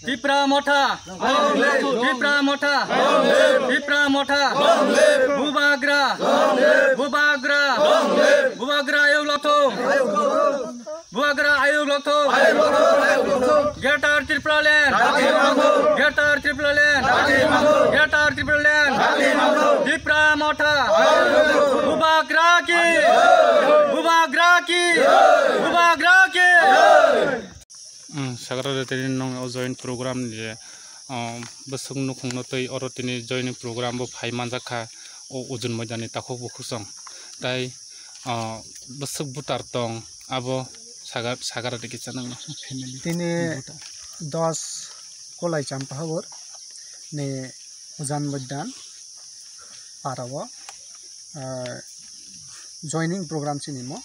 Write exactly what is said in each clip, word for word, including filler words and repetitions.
Tipra Motha! Tipra Motha! Tipra Motha! Bubagra! Bubagra! Bubagra ayuk lokthung! Bubagra ayuk lokthung! Greater Tipraland! Greater Tipraland! Greater Tipraland! Tipra Motha! Bubagra ki! Bubagra ki! Bubagra ki! Sagra de tini nong o join program ni je bwswk nukhung no twi oro tini joining program bo phai manjak kha o Ujun Moidani takhuk bukhuk song tai bwswk butar tong abo sagar sagar de kisa nang no. Tini dos kolai champa habor ni Ujan Moidan para o joining program sinimo.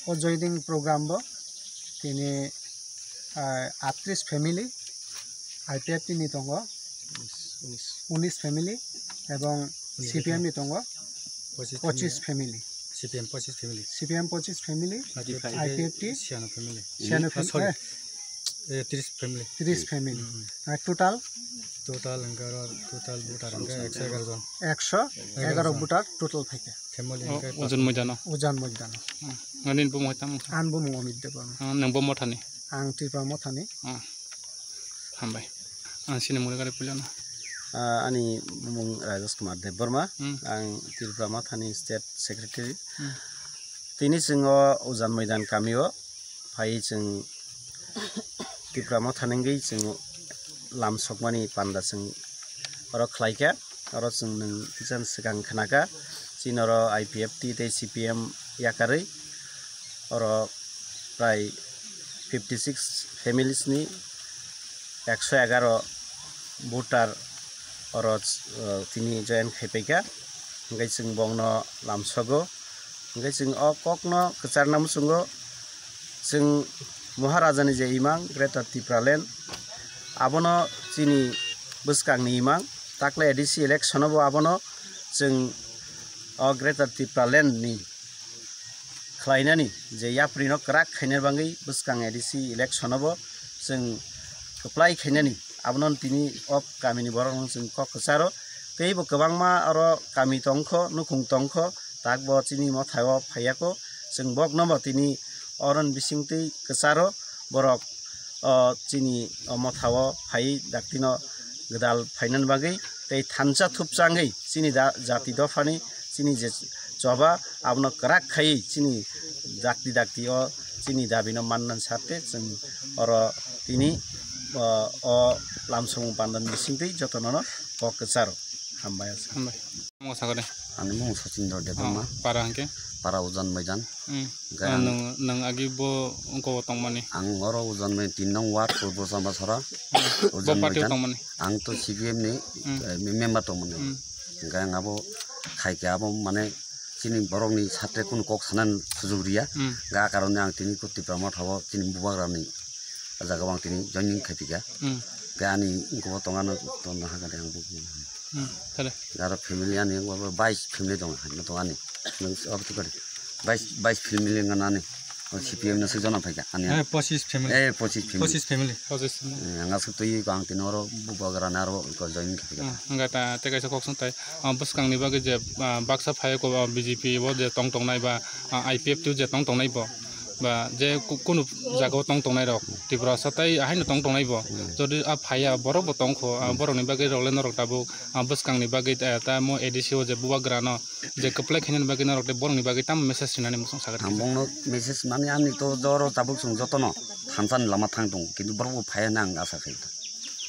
O joining program bo tini atris family I P F T ni tongo, unis family ebong C P M ni tongo pochis family. C P M pochis family. C P M pochis family, I P F T siyano family. Siyano family. Tris family. Tris family. Total? Total hwnkhe oro total voter hwnkhe ekso egaroh jon. Ekso egaroh voter total phaikha. Family hwnkhe Ujan Moidano. Ujan Moidano. Nini bumung hai tamo? Ang bumung Amit Debbarma. Nang bo Mothani? Ang Tipra Mothani. Hambai. Ang sini muni gari puilano. Ani bumung Rajesh Kumar Debbarma. Ang Tipra Mothani state secretary. Tini chwng o Ujan Moidan kami o phai chwng Tipra Motha nengwi chwng lam sokmani panda chwng oro khlaikha. Oro chwng nwng kisa swkang khnakha, chini oro I P F T tei C P M yakarwi oro prai fifty six families ni ekso egaroh voter oro tini join khaipaikha, hwnkhe chwng bongno lamsogo. Hwnkhe chwng o kokno kwcharna muchungo, chwng Maharajani je imang Greater Tipraland, abono chini bwskangni imang, takle A D C election-o bo abono chwng o Greater Tipraland-ni khlainani je yaprino kwrak khaina bagwi bwskang A D C election-o bo chwng kwplai khainani, abono tini o kamini borokno chwng kok kwcharo. Teibo kwbangma oro kami tongkho, nukhung tongkho, takbo chini mothao phaiyakho. Chwng bokno bo tini oroni bisingtwi kwcharo borok, o chini o mothao phaiwi daktino gwdal phainani bagwi tei thansa thupchangwi chini da-, jati dophani chini je choba abono kwrak khaiwi chini dakti dakti o chini dabino manna sarte chwng oro tini, o, o lamsong pandani bisingtwi jotono no kok kwcharo. Hambai. Hambai. Mo sakani. Ani mung Sachin Dor Debbarma. Para hwnkhe? Para Ujan Moidan. Hmm. Hwnkhe ang nwng, nwng agi bo wngkho tongmani? Ang oro Ujan Moidan tin nong ward, Purbo Chambasara. Ujan Moidan. Bo party o tongmani? Ang to C P M ni, eh, member tongmani. Hmm. Hwnkhe ang abo khaikhe abo mane chini borokni satre kunu kok sanani sujug riya. Hmm. Ga karone ang tini ko Tipra Motha o chini bubagrani jaga o ang tini joining khaipikha. Hmm. Ga ani wngkho tongano tongna hakhe ang bo. Hmm, thale. Aro family ani wngkha bais family tong, tong ani. Nwng abo to kari. Bais, bais family wngkha ani. O C P M no se jono phaikha ani. Eh, pochis family. Eh, pochis family. Pochis family. Pochis family. Eh, ang aswk twi ko ang tini oro bubagrani aro ko join khaikha. Hmm, hwnkha ta, tei kaisa kok song tai. Ah, bwskangni bagwi je, ah, baksa phai ko, ah, B J P o je tong tongnai ba, ah, I P F T o je tong tongnai bo. Ba je ku-, kunu jaga o tong tongnai rok, Tripura sa tai ahaino tong tongnai bo. Hmm. Jodi a phaiya borok bo tongkho, ah, hmm, borokni bagwi rok le norok tabuk, ah, bwskangni bagwi, eh, tamo A D C o je bubagrano je kwplai khainani bagwi norok tei borokni bagwi tamo message rinani muchung sakha? Ang bongno message mani ani to joro tabuk chwng jotono thansani lama thang tongo, kintu borok bo phaiya hwnwi ang asa khaio.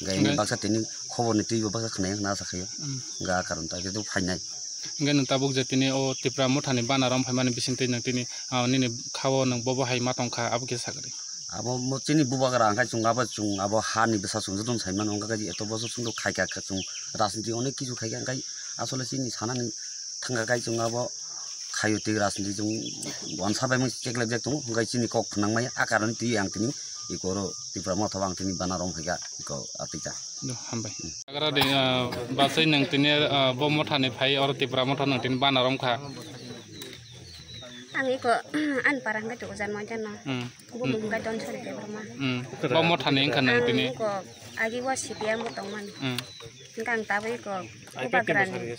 Hwnkhe ini baksa tini khobor ni twi bo baksa khwnai hwnwi asa khaio. Hmm. Hwnkhe a karon ta khe to phainai. Hwnkhe nwng tabuk je tini o Tipra Mothani banner o wng phaimani bisingtwi nwng tini, ah, nini kha-o nwng bobo hai ma tongkha, abo kisa sakha di. Abo mo chini bubagra hwnkhe chwng abo, chwng abo hani bwsa chwng jotono sai mano, hwnkhe eto bosor chwng khaikha, khe chwng rajniti onek kisu khaikha, hwnkhe asole chini sanani thangkha khe chwng abo khaio tei rajniti chwng wansa bai mung cheklai jak tongo, hwnkhe chini kok phnang maya, a karon twi ang tini eko oro Tipra Motha o ang tini banner o wng phaikha, eko atwi ta. Do, hambai. Agra de, ah, basai nang tini, ah, bo Mothani phai oro Tipra Motha nang tini banner wng kha. Ang eko, ani para hwnkhe to Ujan Moidan no. Hmm. Bo mung hwnkhe Donsari Debbarma. Hmm. Bo Mothani wng kha nang tini. Ang eko Agi o C P M bo tongmani. Hmm. Hingke ang tabuk eko bubagrani.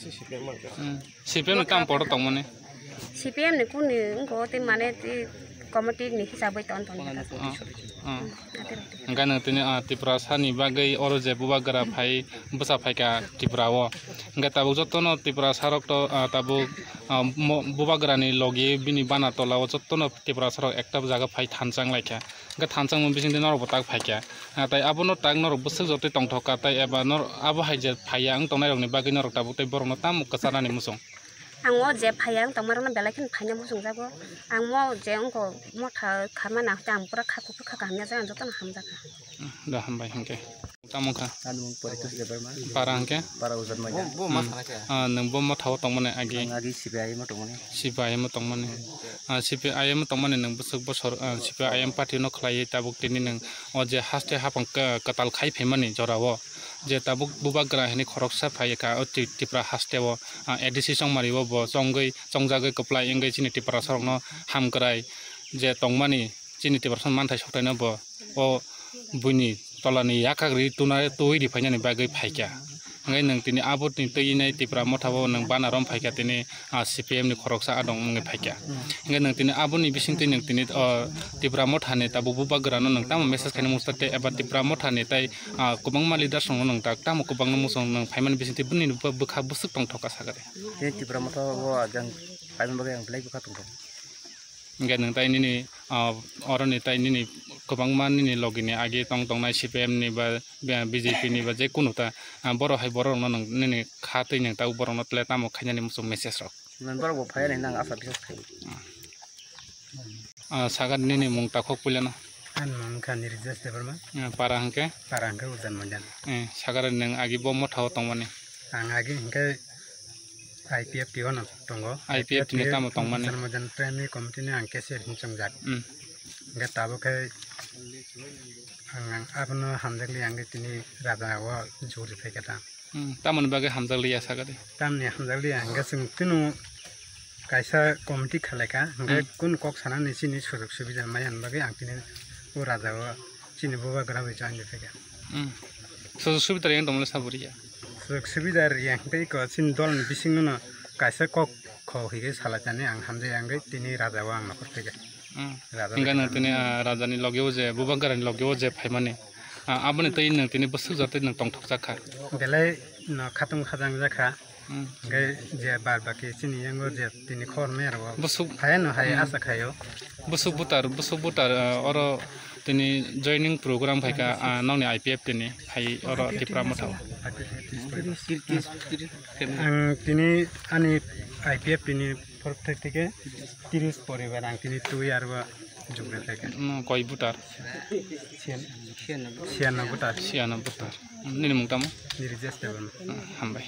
Hmm. C P M ni tam poro tongmani. C P M ni kuni wngkha o tei mane tei committee ni hisab bai ton ton. Hmm. Hmm. Hingke nang tini, ah, Tiprasa ni bagwi oro je bubagra phai bwsa phaikha Tripura o. Hingke tabuk jotono Tiprasa rok to, ah, tabuk, ah, mo-, bubagra ni logi bini bana tola o jotono Tiprasa rok ekta jaga phai thanchang laikha. Hingke thanchangmung bisingtwi norokbo tak phaikha. Ah, tei abono tak norok bwswk jotoi tongthokka, tei eba nor-, abo hai je phaiya wng tongnairokni bagwi norok tabuk tei borokno tamo kwcharnani muchung? Ang o je phaiya wng tongmarokno belai kheno phaina muchungjago. Ang mo je wngkha motha khamani ang pura kha kuphur kha kaham ya, ang jotono hamjakha. Hmm, da hambai hingke. Tamo kha? Ani mung Poritos Debbarma. Para hingke? Para Ujan Maida. Hmm. Ah, nwng bo motha o tongmani agi? Ang agi C P I M o tongmani. C P I M o tongmani. Ah, C P I M o tongmani nwng bwswk bosor, ah, C P I M party no khlaiwi tabuk tini nwng o je haste hapang ka-, kwtal khai phaimani jora o je tabuk bubagra hwnwi khoroksa phai kha o Tri-, Tripura haste o, ah, A D C chongmari o bo chongwi, chongjagwi kwplai wngwi chini Tiprasa rokno hamkrai je tongmani chini Tiprasa manthai soktaino bo o buini tolani yakagri tuna twi ri phainani bagwi phaikha. Hingke nwng tini aboni twi nai Tipra motha o nwng bana rom phaikha tini, ah, C P M ni khoroksa adong wngwi phaikha. Hingke nwng tini aboni bisingtwi nwng tini, oh, Tipra motha ni tabuk bubagra no nwng tamo message khaina muchung tei eba Tipra motha ni tei, ah, kwbangma leaders rok no nwng tak tamo kwbangma muchung nwng phaimani bisingtwi bini bwkha bwswk tongthokka sakha de. Tini Tipra motha o ang phaimani bagwi ang belai bwkha tongthok. Hingke nwng tai nini, ah, oroni tai nini kwbangma nini logini agi tong tongnai C P M ni ba, ba B J P ni ba je kunu ta, ah, borok hai borok rokno nwng nini kha twi nwng tabuk borok no tle tamo khainani muchung message rok? Nwng borok bo phai nang asa bisas khai. Ah, sakha nini mung takhuk puilano. Ani mung wngkha Nirjesh Debbarma. Ah, para hingke? Para hingke Ujan Maida. Eh, sakha nwng agi bo motha o tongmani. Ang agi hingke I P F T o no tongo. I P F T ni tamo tongmani? Ujan Maida Primary Committee ni ang cashier hinwi chongjak. Hmm. Hingke tabuk khe ang, ang abono hamjakli ang tini raja o juri phaikha ta. Hmm, tamoni bagwi hamjakliya sakha de? Tamni hamjakliya hingke chwng tino kaisa committee khalaikha, hingke Hmm. kunu kok sanani chini sujok subida maya ni bagwi ang tini o raja o chini bubagra bai join phaikha. Hmm. Sujok subida riyang tongmani sabo riya? Sujok subida riyang tei ko chini dol ni bising no kaisa kok kho hige salai chani ang hamjai ang tini raja o ang nokhor phaikha. Hmm. Raja hingke bai nwng tini, ah, raja ni logi o je, bubagra ni logi o je phaimani, ah, aboni twi nwng tini bwswk jotoi nwng tongthok jakha? Belai no khatung khajang jakha. Hmm. Hingke je bar baki chini yango je tini khor me aro. Bwswk phai no hai Hmm. asa khaio. Bwswk butar, bwswk butar, ah, oro tini joining program phaikha, ah, nokni I P F T ni hai oro Tipra motha o. Ang tini ani I P F T ni porthek theke tiris poribar ang tini twi arbo jugna phaikha. Hmm, koi butar? Siyan, siyan butar. Siyan butar. Nini mung tamo? Nirjesh Debbarma. Hmm, hambai.